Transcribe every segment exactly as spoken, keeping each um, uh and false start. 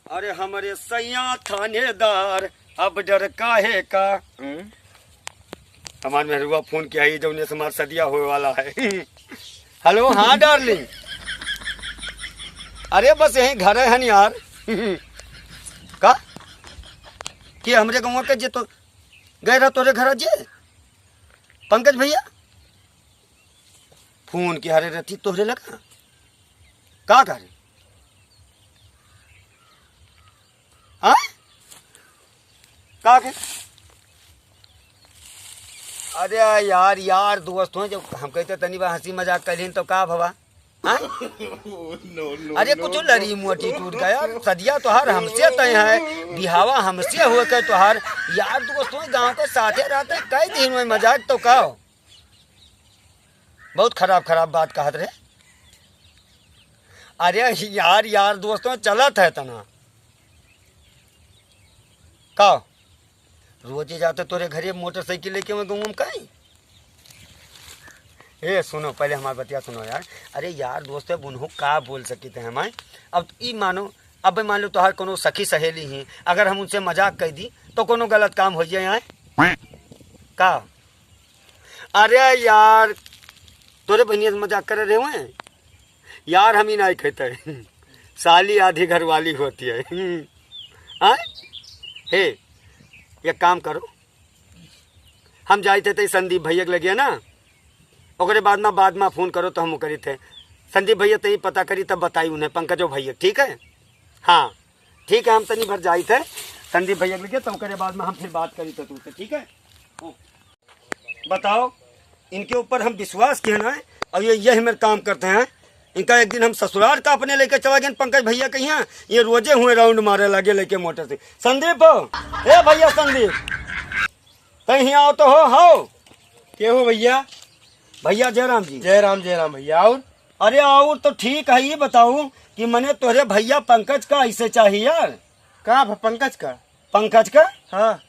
अरे हमरे सैया थानेदार, अब डर काहे का? हम्म? हमार मेहरुआ फोन किया है, जौने से हमार सदिया होए वाला है। हेलो, हाँ डार्लिंग। अरे बस यहीं घर है हन यार। का? कि हमरे गाँव के जे तो गए रहा तोरे घर जे? पंकज भैया? फोन किया रे रथी तोहरे लगा? का करे? हाँ? का के? अरे यार, यार दोस्त हो, जब हम कहते तनी बा हँसी मजाक कर लीन तो का भवा? हाँ? अरे कुछ लड़ी मोटी टूट गया, सदिया तोहार हमसे तय है, बिहावा हमसे हो के तोहार, यार दोस्त हो गाँव के साथे रहते, कई दिन में मजाक तो का हो? बहुत खराब खराब बात कहत रहे। अरे यार, यार दोस्तों चलत है तना का? रोजे जाते तोरे घरे मोटरसाइकिल लेके मैं गाँव में कहीं। ए सुनो, पहले हमार बतिया सुनो यार। अरे यार दोस्त, अब उन्हों का बोल सकी थे हम? अब ई मानो, अब मान लो तोहार कोनो सखी सहेली ही, अगर हम उनसे मजाक कर दी तो कोनो गलत काम हो जाए? का? अरे यार, तोरे बहनिया से मजाक करे रहे हुए यार, हम ही नहीं कहते। साली आधी घरवाली होती है। हाँ? हे, एक काम करो, हम जाइत है तो संदीप भैया के लगे ना, ओकरे बाद में, बाद में फोन करो तो हम करित है। संदीप भैया तहीं पता करी तब बताई उन्हें, पंकजो भैया, ठीक है? हाँ ठीक है, हम तनी भर जाइत है संदीप भैया के लगे, तो ओकरे बाद में हम फिर बात करी तो तुमसे, ठीक है? बताओ, इनके ऊपर हम विश्वास किए ना है, और ये यही मेरे काम करते हैं। इनका एक दिन हम ससुराल का अपने लेके चला गए पंकज भैया के यहाँ, ये रोजे हुए राउंड मारे लगे लेके मोटर से। संदीप हो, ए भैया संदीप, तै हियाँ आओ तो हो, हो। के हो भैया? भैया जयराम जी। जय राम, जय राम भैया। और? अरे और तो ठीक है, ये बताऊँ कि मने तोहरे भैया पंकज का ऐसे चाहिए यार। का भ-, पंकज का? पंकज का? हाँ।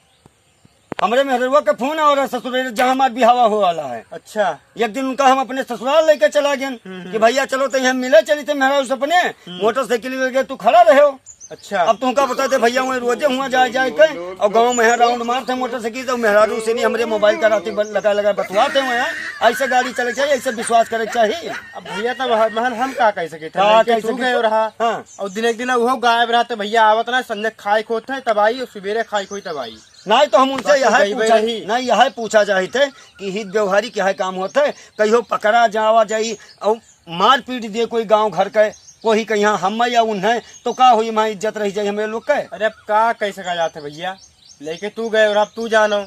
हमरे मेहररुआ के फोन आ रहा ससुरे, जहाँ हमार बिहावा हो वाला है। अच्छा। एक दिन उनका हम अपने ससुराल लेके चला गए हम्म, हम्म। कि भैया चलो तो यहाँ मिले चली थे मेहरा उस अपने हम्म। मोटरसाइकिल लेके तू खड़ा रहे हो। अच्छा। अब तुमका बता दे भैया, वहीं रोजे हुआ जाए जाए के और गाँव में यहाँ राउंड मारते हैं मोटरसाइकिल, तो मेहरारू से नहीं हमरे मोबाइल का राती बन-, लगा लगा बतवाते हुए हैं। ऐसे गाड़ी चले चाहिए, ऐसे विश्वास करे चाहिए। अब भैया तब हम, हम, हम का कह सके थे? का लड़के कह तू सके? गए रहा। हाँ। और दिन एक दिन वो गायब रहा तो भैया आवत ना, संझा खाए खोत है तब आई, और सुबेरे खाए खोई तब आई। नहीं तो हम उनसे बाकी यह गई पूछा, रही। नहीं यह पूछा चाहिए थे कि हित व्यवहारी क्या है काम होते, कहियो पकड़ा जावा जाई और मारपीट दे कोई गांव घर के, कोई कहीं हम या उन्हें, तो का होई, हमारी इज्जत रह जाई हमरे लोग के। अरे अब का कह सका जात है भैया, लेके तू गए और अब तू जानो।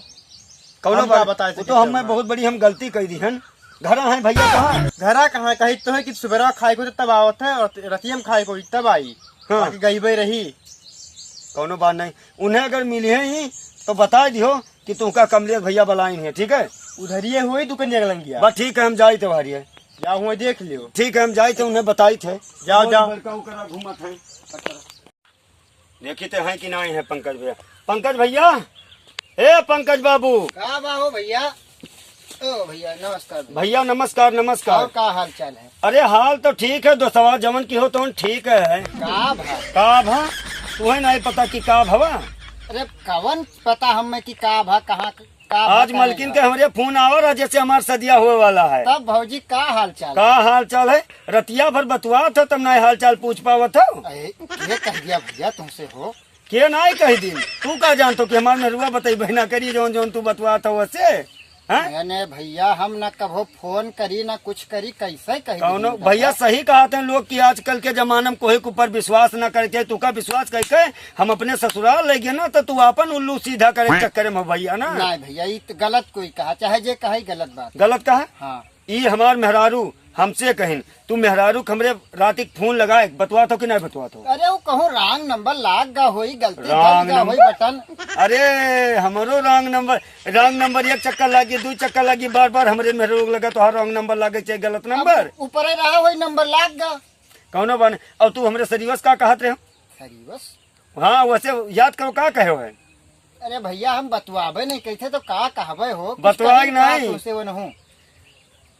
कौनो हम का बात, बताए वो सके तो हम थे मैं हमारे। बहुत बड़ी हम गलती कह दी हन। घरा है भैया कहाँ? घरा कहाँ, कही तो है कि सुबेरा खाए को तब आवत है और रतिया में खाए को तब आई। हाँ। बाकी गई बे रही। कौनो बात नहीं, उन्हें अगर मिली है ही तो बता दियो कि तुमका कमलेश भैया बुलाइन है, ठीक है? उधरिए हुई दुकनिया के लंगिया। बस ठीक है, हम जाई थे बाहरिए। जा हुआ देख लियो। ठीक है, हम जाई थे, उन्हें बताई थे। जाओ, जाओ। बड़का ओकरा घूमत है। देखी थे हैं कि नहीं है पंकज भैया। पंकज भैया, ए पंकज बाबू। का बा हो भैया? ओ भैया, नमस्कार भैया। भैया नमस्कार, नमस्कार। और का हाल चाल है? अरे हाल तो ठीक है दोस्तवा, जवन की हो तवन ठीक है। का भा? का भा? तुम्हें नहीं पता कि का भवा? अरे कवन पता हमें कि का भा, कहाँ का आज भा, मलकिन का के हमरे फोन आवा रहा, जैसे हमार सदिया होए वाला है। तब भौजी का हाल चाल? का हाल चाल है? रतिया भर बतुआत हो, तब नहीं हाल चाल पूछ पावत हो। अरे, ये कह दिया भैया तुमसे हो। के नहीं कह दिन? तू का जानतो कि हमार मेहरुआ बताई बहना करी जौन जौन तू बतुआत हो वैसे? हैं? नहीं, नहीं भैया, हम ना कभो फोन करी ना कुछ करी, कैसे कह कौनो दिन भैया भैया? सही कहत हैं लोग कि आजकल के जमाना में कोई के ऊपर विश्वास ना करके, तू का विश्वास करके हम अपने ससुराल ले गए ना, तो तू आपन उल्लू सीधा करे के चक्कर में भैया ना। नहीं भैया, ये तो गलत कोई कहा, चाहे जे कहे गलत बात। गलत कहा? हाँ। ई हमार मेहरारू हमसे कहिन, तू मेहरारू के हमरे राती के फोन लगाए, बतुआत हो कि नहीं बतुआत हो? अरे वो कहूँ wrong number लाग गा होई, गलती wrong दब गा number? होई बटन। अरे हमरो wrong number, wrong number एक चक्कर लागी, दू चक्कर लागी, बार बार हमरे मेहरारू लगा तोहार wrong number लागे चाहे गलत number। अब ऊपरे रहा होई number लाग गा। कौनो बात नहीं। और तू हमरे सरीवस का कहत रहे हो? सरीवस? हाँ, वैसे याद करो, का कहे हो है? अरे भैया, हम बतुआबे नहीं कहते तो का कहबे हो? कुछ बतुआए कहीं का नहीं। तुमसे वो नहीं।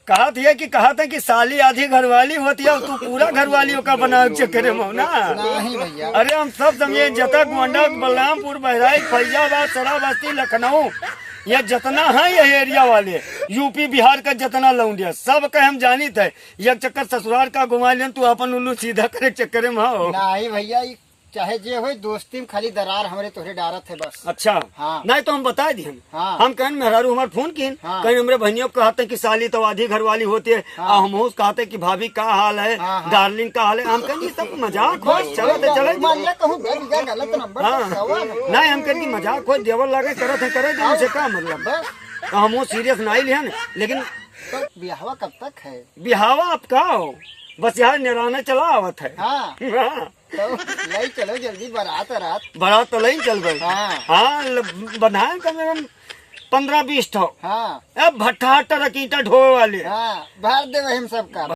कहत ये कि कहत है कि साली आधी घरवाली होती है, तू पूरा घरवाली ओका बनावे के चक्कर में हो ना। नहीं भैया। अरे हम सब समझे, जता गोंडा, बलरामपुर, बहराइच, फैजाबाद, श्रावस्ती, लखनऊ, ये जितना है ये एरिया वाले, यूपी बिहार का जितना लौंडिया, सब के हम जानित है। एक चक्कर ससुराल का घुमा लेन, तू अपन उल्लू सीधा करे के चक्कर में हो। नहीं भैया, ई चाहे जे होई, दोस्ती में खाली दरार हमरे तोहरे डारत है बस। अच्छा। हाँ। नहीं तो हम बताए दिहन। हाँ। हम कहन मेहरारू हमार फोन किन, हाँ। कहीं हमरे बहनियों को कहते कि साली तो आधी घरवाली होती है, हाँ। आ हमहू कहते कि भाभी का हाल है, हाँ, हाँ। डार्लिंग का हाल है। हम कहन ये सब मजाक हो, नहीं, चलो तो नहीं, चले। मान ले कहूँ बे, बिगा गलत नंबर हाँ। पर सवा नहीं। नहीं, हम कहन कि मजाक हो, देवर लागे करत है, करे दे, हाँ। उनसे का मतलब? बस। तो हमहू सीरियस नहीं लिहन, लेकिन तो बियाहवा कब तक है? बियाहवा अब का हो, बस यहाँ निराने चला आवत है। हाँ। हाँ। तो लई चलो जल्दी बारात रात। बारात तो लई चल भाई। हाँ। हाँ, ल-, बनाए कम से कम पन्द्रह बीस ठो। हाँ। अब भट्ठा ट्रक ईंटा ढोए वाले। हाँ, भर दे वही हम सबका।